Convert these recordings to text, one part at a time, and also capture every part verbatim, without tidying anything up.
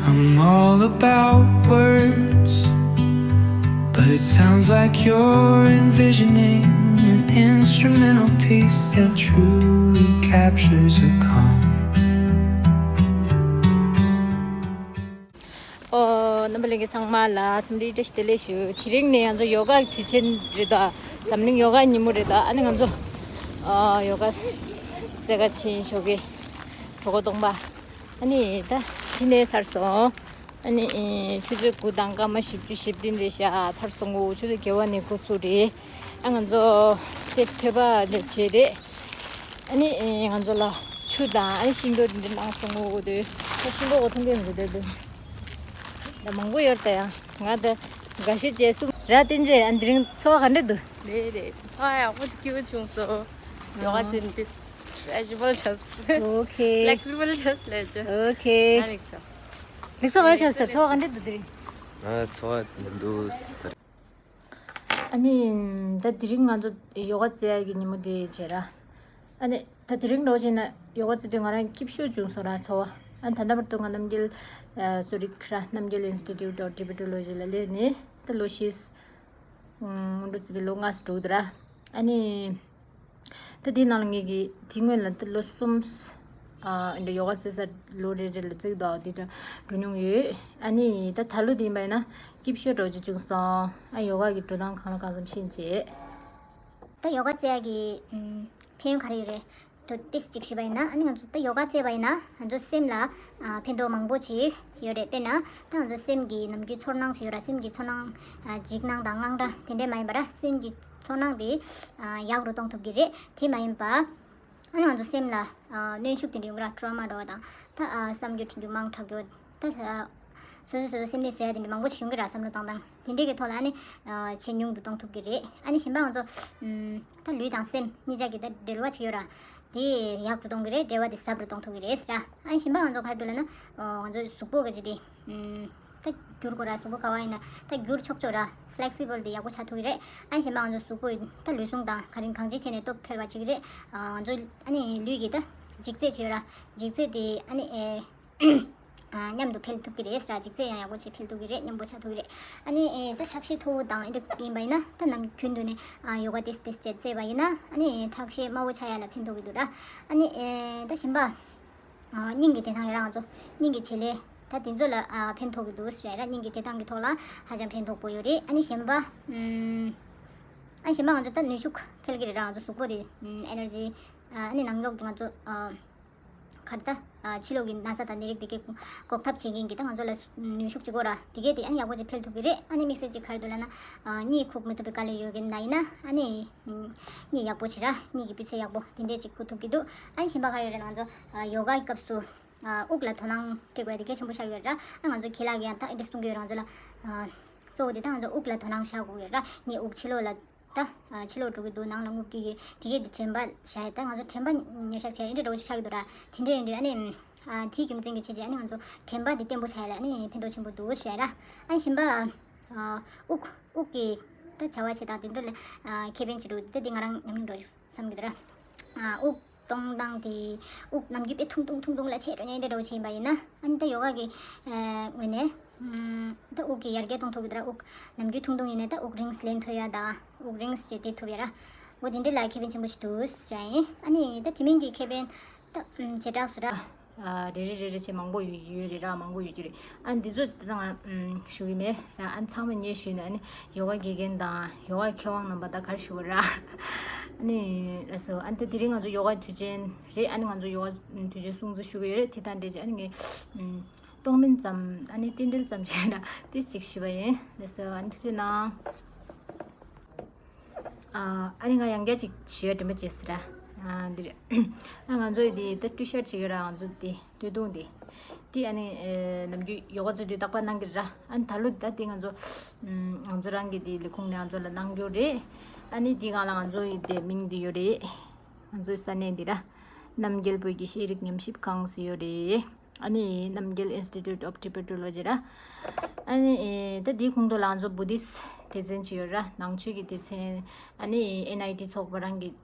I'm all about words, but it sounds like you're envisioning an instrumental piece that truly captures a calm. ཨོ། རྣམ་པ་ལྷན་རྒྱས་ཚང་མ་ལ་འཚམས་འདྲི་བཀྲ་ཤིས་བདེ་ལེགས་ཞུ། དེ་རིང་ནས་ང་ཚོ་ཡོ་ག་གི་དུས་ཆེན་རེད་ད། འཛམ་གླིང་ཡོ་ག་ཉིན་མོ་རེད་ད། ཨ་ནི་ང་ཚོ་ཨ་ཡོ་ག་རྩེ་ག་ཕྱིན་ཞོགས་ཀས་གྲོད་ཁོག་སྟོང་པ། ཨ་ནི་ད་གཞི་ནས་ཚར་སོང་། ཨ་ནི་ཆུ་ཚོད་དགུ་དང་སྐར་མ་བཞི་བཅུ་ཞེ་བདུན་རེད་ཤག་ཚར་སོང་ངོ་། ཆུ་ཚོད་བརྒྱད་པ་ནས་འགོ་ཚུགས་རེད། ཨ་ང་ཚོ་ཏེས་ཐོས་པ་འདྲ་བྱས་རེད། ཨ་ནི་ང་ཚོ་ལ་ཆུ་དང་ཨ་ནི་ཤིང་ཏོག་འདི་འདྲ་གནང་སོང་ངོ་འདུག་ད་ཤིང་ཏོག་གོ་མཐོང་གི་མི་འདུག་ད་མང་པོ་ཡོད་ད། ཡང་ང་ད་དགའ་ཤོས་རྗེས་སུ་ར་བསྟན་རྗེས། ཨ་འདི་རིང་ཚོར་བ་ག་འདྲ་འདུག་རེད་རེད། ཚོར་བ་ཡག་པོ་སྐྱིད་པོ་བྱུང་སོང་། ཡོ་ག་ཨ་ཚན་འདི་སི་ཊེ་ཆེ་བལ་ཆགས། ཨོ་ཁེ། ཕི་ལེག་སི་བལ་ཆགས་ལས་ཅི། ཨོ་ཁེ། ང་ལེགས་སོ། ལེགས་སོ་བལ་ཆགས་ད། ཚོར་བ་ག་འདྲ་འདུག་དེ་རིང་། ཨ་ཚོར་བ་མི་འདུག་ད། ཨ་ནི་ད་དེ་རིང་ང་ཚོ་ཡོ་ག་རྩེ་ཡག་གི་ཉིན་མོ་དེ་བྱས་ར། ཨ་ནི་ད་དེ་རིང་འགྲོ་བྱས་ན་ཡོ་ག་རྩེ་དུས་ང་རང་སྐྱིད་ཤོས་བྱུང་སོང་ར་ཚོར་བ། ཨ་ནི་ད་ལྟ་བར་དུ་ང་རྣམ་རྒྱལ་ཨ་སུ་རིག་ར་རྣམ་རྒྱལ་Institute of Tibetology ལ་སླེབས་ནས་ད་ལོ་བཞི་སྔོན་འགྲོ་རྩིས་པའི་ལོ་ལྔ་ཙམ་འགྲོ་གི་འདུག་ར། ཨ་ནི་ད་དེའི་ནང་ལ་ངེད་ཀྱིས་དེ་སྔོན་ལ་ད་ལོ་གསུམ་ཨ་འདྲ་ཡོ་ག་རྩེ་ས་ལོ་རེ་རེ་ལ་རྩེ་གི་འདུག་དེ་འདྲ་འགྲོ་མྱོང་ཡོད། ཨ་ནི་ད་ད་ལོ་དེ་ཡིན་པ་ཡིན་ན་སྐྱིད་ཤོས་འདྲ་བོ་ཅིག་བྱུང་སོང་། ཨ་ཡོ་ག་གི་འགྲོ་སྟངས་གང་ལ་གང་འཚམ་ཤེས་བྱས། ད་ཡོ་ག་རྩེ་ཡག་གི་ཨམ་ཕན་ཡོན་ག་རེ་ཡོད་རེད། དོ་ཏིས་ཅིག་ཞུས་པ་ཡིན་ན། ཨ་ནི་ང་ཚོ་ད་ཡོ་ག་རྩེས་པ་ཡིན་ན་ང་ཚོ་སེམས་ལ་ཨ་ཕན་ཐོགས་མང་པོ་ཅིག་ཡོད་རེད། དཔེར་ན་ད་ང་ཚོ་སེམས་ཀྱི་ནམ་རྒྱུན་ཚོར་སྣང་ཞིག་ཡོད་ར། སེམས་ཀྱི་ཚོར་སྣང་ཨ་འཇིགས་སྣང་དང་དངངས་སྐྲག་དེ་འདྲས་མ་ཡིན་པ་ར། སེམས་ཀྱི་ཚོར་སྣང་དེ་ཨ་ཡག་རུ་གཏོང་ཐུབ་ཀྱི་རེད། དེ་མ་ཡིན་པ་ཨ་ནི་ང་ཚོ་སེམས་ལ་ཨ་གནོན་ཤུགས་དེ་འདྲ་ཡོང་གི་ར། ཊོ་ར་མ་འདྲ་བ་དང་ད་ཨ་བསམ་རྒྱུ་དྲན་རྒྱུ་མང་དྲགས་རྒྱུ། ད་ཨ་སོ་སོ་སོ་སོ་སེམས་ནད་བཟོ་ཡ་དེ་འདྲ་མང་པོ་ཞིག་ཡོང་གི་ར། བསམ་བློ་བཏང་སྟངས་དེ་འདྲས་ཀྱི་ཐོག་ལ་ཨ་ནི་ཨ་ཇེ་ཉུང་དུ་གཏོང་ཐུབ་ཀྱི་རེད། ཨ་ནི་གཞན་པ་ང་ཚོ་ཨམ་ད་ལུས་དང་སེམས་གཉིས་ཆ་གི་ད་འབྲེལ་བ་ཅིག་ཡོད་ར། དེ་ཡག་ཏུ་གཏོང་གི་རེད། འབྲེལ་བ་དེ་ཟབ་རུ་གཏོང་ཐུབ་ཀྱི་རེད་ཟེར་ར། ཨ་ནི་གཞན་པ་ང་ཚོ་ག་རེ་འདུག་ལབ་ན་ཨོ་ང་ཚོ་གཟུགས་པོ་ག་ཅིག་དེ་ཨམ་ད་བསྒྱུར་དགོས་ར། གཟུགས་པོ་ག་བ་ཡིན་ན་ད་བསྒྱུར་ཆོག་ཆོག་ར། ཕི་ལེག་སི་བལ་དེ་ཡག་པོ་ཆགས་ཐུབ་ཀྱི་རེད། ཨ་ནི་གཞན་པ་ང་ཚོ་གཟུགས་པོ་ད་ལུས་ཟུངས་དང་ག་རེ་གང་ཅིའི་ཐད་ནས་སྟོབས་འཕེལ་བ་བྱེད་ཀྱི་རེད། ཨ་ང་ཚོ་ཨ་ནི་ལུས་ཀྱི་ད་འཇིགས་ཚད་ཅིག་ཡོད་ར། འཇིགས་ཚད་དེ་ཨ་ནི་ཨེ་ཨ་མཉམ་དུ་འཕེལ་ཐུབ་ཀྱི་རེད་ཟེར་ར། འཇིགས་ཚད་ཡང་ཡག་པོ་ཅིག་འཕེལ་ཐུབ་ཀྱི་རེད། མཉམ་པོ་ཆགས་ཐུབ་ཀྱི་རེད། ཨ་ནི་ཨེ་ད་ཁྲག་ཤེད་མཐོ་བོ་དང་ཨེ་འདྲ་ཡིན་པ་ཡིན་ན་ད་ནམ་རྒྱུན་དུ་ནས་ཨ་ཡོ་ག་ཏིས་ཏིས་བྱས་རྩེས་པ་ཡིན་ན་ཨ་ནི་ཁྲག་ཤེད་དམའ་བོ་ཆགས་ཡ་ལ་ཕན་ཐོགས་ཀྱི་འདུག་ར། ཨ་ནི་ཨེ་ད་གཞན་པ་ཨ་སྙིང་གི་བདེ་ཐང་ཡོད་ར། ང་ཚོ་སྙིང་གི་བྱེད་ལས་ད་དེ་ཚོ་ལ་ཨ་ཕན་ཐོགས་ཀྱི་འདུག་ཟེར་ར། སྙིང་གི་བདེ་ཐང་གི་ཐོག་ལ་ཧ་ཅང་ཕན་ཐོགས་པོ་ཡོད་རེད། ཨ་ནི་གཞན་པ་ཨམ་ཨ་གཞན་པ་ང་ཚོ་ད་ནུས་ཤུགས་འཕེལ་གྱི་རེད་ར། ང་ཚོ་གཟུགས་པོ་དེ་ཨེ་ནར་ཇི་ཨ་ནི་ནང་ལོགས་ཀྱི་ང་ཚོ་ཨ་ག་རེ་ད་ཨ་ཕྱི་ལོགས་ཀྱི་ན་ཚ་དང་ནད་རིགས་དེ་གའི་འགོག་ཐབས་བྱེད་མཁན་གྱི་ད་ང་ཚོ་ལ་ནུས་ཤུགས་ཅིག་དགོས་ར། དེ་གས་དེ་ཨ་ནི་ཡག་པོ་ཅིག་འཕེལ་ཐུབ་ཀྱི་རེད། ཨ་ནི་དམིགས་བསལ་ཅིག་ག་རེ་འདུག་ལབ་ན་ཨ་གཉིད་ཁུག་མི་ཐུབ་པའི་དཀའ་ལས་ཡོད་མཁན་ན་ཡིན་ན་ཨ་ནི་གཉིད་ཡག་པོ་བྱེད་ར། གཉིད་ཀྱི་སྤུས་ཚད་ཡག་པོ་དེ་འདྲས་ཅིག་ཁུག་ཐུབ་ཀྱི་འདུག་ཨ་ནི་གཞན་པ་ག་རེ་ཡོད་རེད་ན་ང་ཚོ་ཨ་ཡོ་ག་གི་སྐབས་སུ་ཨ་དབུགས་ལ་དོ་སྣང་སྤྲད་དགོས་ཡ་དེ་གལ་ཆེན་པོ་ཆགས་ཡོད་ར། ཨ་ང་ཚོ་ཁྱི་ལག་གི་ཡང་ད་ཨེ་འདྲ་གསུང་གི་ཡོད་ར། ང་ཚོ་ལ་ཨ་གཙོ་བོ་དེ་ད་ང་ཚོ་དབུགས་ལ་དོ་སྣང་བྱ་དགོས་ཡོད་ར། ངའི་དབུགས་ཕྱི་ལོགས་ལ་ད་ཨ་ཕྱི་ལོགས་འགྲོ་གི་འདུག་ནང་ལ་རྔུབ་ཀྱི་ཡོད། དེ་གས་དེ་དྲན་པ་བྱ་ཡ། ད་ང་ཚོ་དྲན་པ་ཉེར་བཞག་བྱ་ཡ་ཨེ་འདྲ་འདྲ་བོ་ཞིག་ཆགས་ཀྱི་འདུག་ར། དེ་འདྲ་ཡིན་དུས་ཨ་ནི་ཨ་དེའི་རྒྱུ་མཚན་གྱི་ཆེད་ཀྱི་ཨ་ནི་ང་ཚོ་དྲན་པ་དེ་བརྟན་པོ་བྱ་ཡ་ལ་ཨ་ནི་ཕན་ཐོགས་ཆེན་པོ་འདུག་ཟེར་ར། ཨ་ནི་གཞན་པ་ཨ་དབུགས་དབུགས་ཀྱི་ད་བྱ་བ་བྱེད་སྟངས་དེ་འདྲ་ལ་ཨ་ཁེ་ཕན་ཆེ་འགྲོ་ད་དེ་ང་རང་ཉམས་མྱོང་འདྲ་བོ་ཞིག་བསམ་གྱི་འདུག་ར། ཨ་དབུགས་གཏོང་སྟངས་དེ་དབུགས་ནམ་རྒྱུན་དཔེ་ཐུང་ཐུང་ཐུང་ཐུང་ལ་ཆད་འགྲོ་མཁན་དེ་འདྲ་བོ་བྱེད་པ་ཡིན་ན་ཨ་ནི་ད་ཡོ་ག་གི་ཨ་ངོས་ནས་ཨམ་ད་དབུགས་ཀྱི་ཡར་རྒྱས་གཏོང་ཐུབ་ཀྱི་འདུག་ར། དབུགས་ནམ་རྒྱུན་ཐུང་ཐུང་ཡིན་ན་ད་དབུགས་རིང་ལེན་ཐུབ་ཡ་དང་དབུགས་རིང་བྱས་ཏེ་ཐུབ་ཡ་ར། འོ་དེ་འདྲ་ལ་ཁེ་ཕན་ཆེན་པོ་ཞིག་འདུག་ཟེར་ཡ་ཡིན། ཨ་ནི་ད་དེ་མིན་གྱི་ཁེ་ཕན་ད་ཨམ་བྱེ་བྲག་སུ་ར། ཨ་རེ་རེ་རེ་རེ་བྱས་མང་པོ་ཡོད་ཡོད་རེད་ར། མང་པོ་ཡོད་ཀྱི་རེད། ཨ་འདི་ཚོ་ད་ང་ཨམ་ཞུ་གི་མེད་ར། ཨ་ཚང་མ་ངས་ཞུས་ན་ཨ་ནི་ཡོ་ག་དགེ་རྒན་དང་ཡོ་ག་མཁས་དབང་རྣམ་པ་ད་ག་རེ་ཞུ་དགོས་ར། ཨ་ནི་ལགས་སོ། ཨ་ནི་ད་དེ་རིང་ང་ཚོ་ཡོ་ག་དུས་ཆེན་རེད། ཨ་ནི་ང་ཚོ་ཡོ་ག་དུས་ཆེན་སྲུང་བརྩི་ཞུ་གི་ཡོད་རེད། དེ་དང་འབྲེལ་བྱས་ཨ་ནི་ངས་ཨམ་གཏོང་མིན་ཙམ་ཨ་ནི་རྟེན་འབྲེལ་ཙམ་བྱས་ན་ཏིས་ཅིག་ཞུས་པ་ཡིན། ལགས་སོ། ཨ་ནི་ཐུགས་རྗེ་གནང་། ཨ་ཨ་ནི་ང་ཡང་བསྐྱར་ཅིག་ཞུ་ཡ་དྲན་པ་བརྗེད་ཟེར་ར། ཨ་འདིར་ཨ་ང་ཚོ་ཡི་འདི་ད་ཊི་ཤར་ཊི་ཅིག་ཡོད་ར། ང་ཚོ་འདི་སྟོད་ཐུང་འདི་འདི་ཨ་ནི་ཨེ་ནམ་རྒྱུན་ཡོ་ག་རྩེ་དུས་རྟག་པར་གནང་གི་ར། ཨ་ནི་ད་ལོ་ད་འདི་ང་ཚོ་ཨམ་ང་ཚོ་རང་གི་འདི་ལས་ཁུངས་ནས་ང་ཚོ་ལ་གནང་རྒྱུ་རེད། ཨ་ནི་འདི་སྒང་ལ་ང་ཚོ་ཡི་འདི་མིང་འདི་ཡོད་རེད། ང་ཚོའི་ས་གནས་འདི་ར་རྣམ་རྒྱལ་བོད་ཀྱི་ཤེས་རིག་ཉམས་ཞིབ་ཁང་ཟེར་ཡོད་རེད། ཨ་ནི་རྣམ་རྒྱལ་Institute of Tibetology ར། ཨ་ནི་ཨེ་ད་འདིའི་ཁོངས་གཏོགས་ལ་ང་ཚོ་བུ་དིསྟ་སྡེ་ཚན་ཅིག་ཡོད་ར། ནང་ཆོས་ཀྱི་སྡེ་ཚན། ཨ་ནི་ཨེན་ཨའི་ཊི་ཚོགས་པ་རང་གི་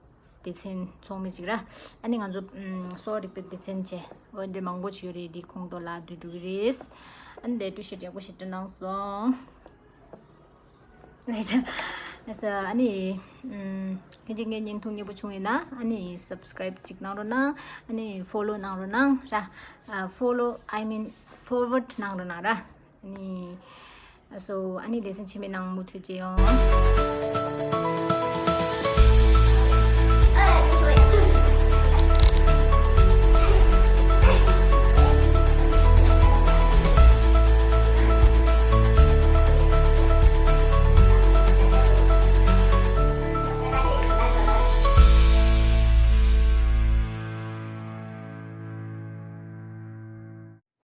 སྡེ་ཚན་ཚོགས་མི་ཅིག་ར། ཨ་ནི་ང་ཚོ་ཨམ་གསོ་བ་རིག་པའི་སྡེ་ཚན་བྱས་འོ་འདྲ་མང་པོ་ཅིག་ཡོད་རེད། འདི་ཁོངས་གཏོགས་ལ་བསྡུ་འགྲོ་གི་རེད། ཨ་ནི་འདི་འགྲེལ་བཤད་ཡག་པོ་ཞིག་སྤྲད་གནང་སོང་། ལགས་སོ། ཨ་ནི་ཨམ་ཕལ་ཆེར་ངའི་བརྙན་ཐུང་མཉེས་པོ་བྱུང་ཡོད་ན་ཨ་ནི་སབ་སི་ཀ་རའིབ་ཅིག་གནང་རོགས་གནང་། ཨ་ནི་ཕོ་ལོ་གནང་རོགས་གནང་ར། ཨ་follow, I mean forward གནང་རོགས་གནང་ར། ཨ་ནི་ཨ་སོ་ཨ་ནི་ལེ་ཚན་ཕྱི་མའི་ནང་མུ་མཐུད་བྱེད་ཡོང་།